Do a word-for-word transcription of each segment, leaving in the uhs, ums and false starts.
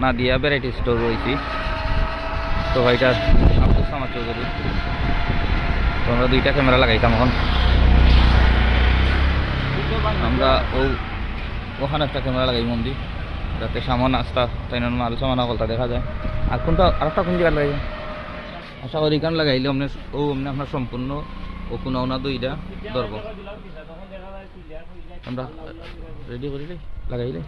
Nadia variety store রয়েছি। তো ভাইটার আব্দুস সামাদ চৌধুরী। তো আমরা দুইটা ক্যামেরা লাগাইতাম এখন। আমরা ও ওখানে একটা ক্যামেরা লাগাই মন্দির, যাতে সামান আস্তা তাই না মাল সামান হকলতা দেখা যায়। আর কোনটা আরেকটা কোন জায়গায় লাগাই? আশা করি এখানে লাগাইলে আপনি ও আপনি আপনার সম্পূর্ণ ও কোনা উনা দুইটা ধরবো। আমরা রেডি করিলে লাগাইলে।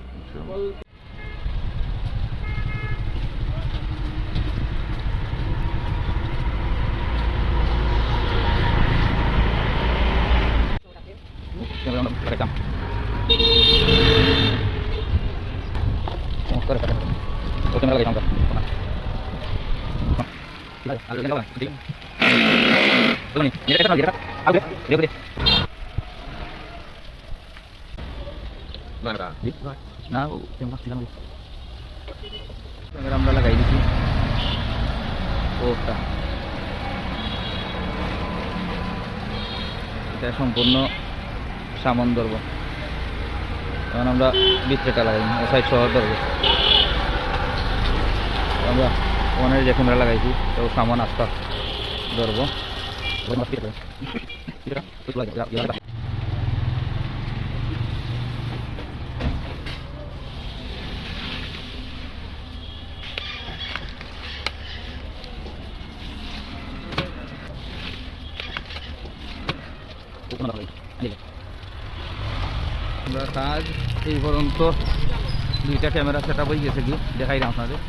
না, ও ক্যামেরা ছিল না। ক্যামেরা আমরা লাগাই দিছি। ও একটা। এটা সম্পূর্ণ সামান ধরবো। এখন আমরা ভিতরেটা লাগাই, ও সাইড সহ ধরবো। আমরা ওখানে যে ক্যামেরা লাগাইছি, তো সামান আস্তা ধরবো। আমরা কাজ এই পর্যন্ত দুইটা ক্যামেরা সেট আপ হয়ে গেছে কি দেখাইলাম আপনাদের।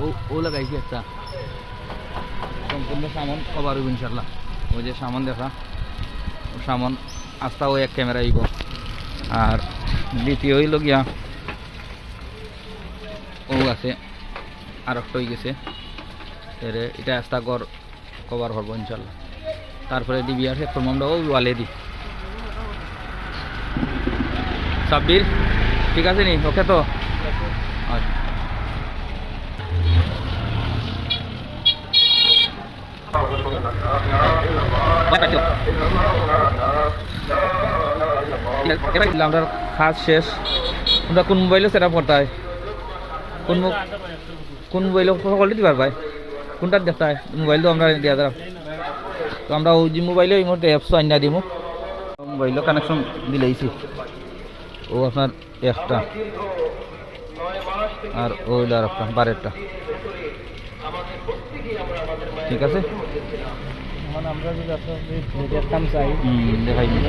ও ও লাগাইছি একটা সম্পূর্ণ সামান কভার হইব ইনশাল্লাহ। ওই যে সামান দেখা, ও সামান আস্তা ওই এক ক্যামেরা হইব। আর দ্বিতীয় হইল গিয়া ও আছে আর একটা হয়ে গেছে। এরে এটা আস্তা ঘর কভার করবো ইনশাল্লাহ। তারপরে ডিবিআর শেষ করবো আমরা ওই ওয়ালে দি। সাব্বির, ঠিক আছে নি? ওকে তো? আচ্ছা। আমরা কাজ শেষ। আমরা কোন মোবাইলে সেট আপ করতে হয়? কোন মো-, কোন মোবাইল সকলে দিবার ভাই? কোনটার দেখতে হয়? মোবাইল তো আমরা দিয়া দিলাম। তো আমরা ওই যে মোবাইলে এই মুহূর্তে অ্যাপস আইনা দিমু। মোবাইলও কানেকশন দিলাইছি। ও আপনার একটা। আর ও হইলো আর একটা, বারোটা। ঠিক আছে? এখন আমরা যদি আপনাদের দেখতাম চাই। হুম, দেখাই দিন।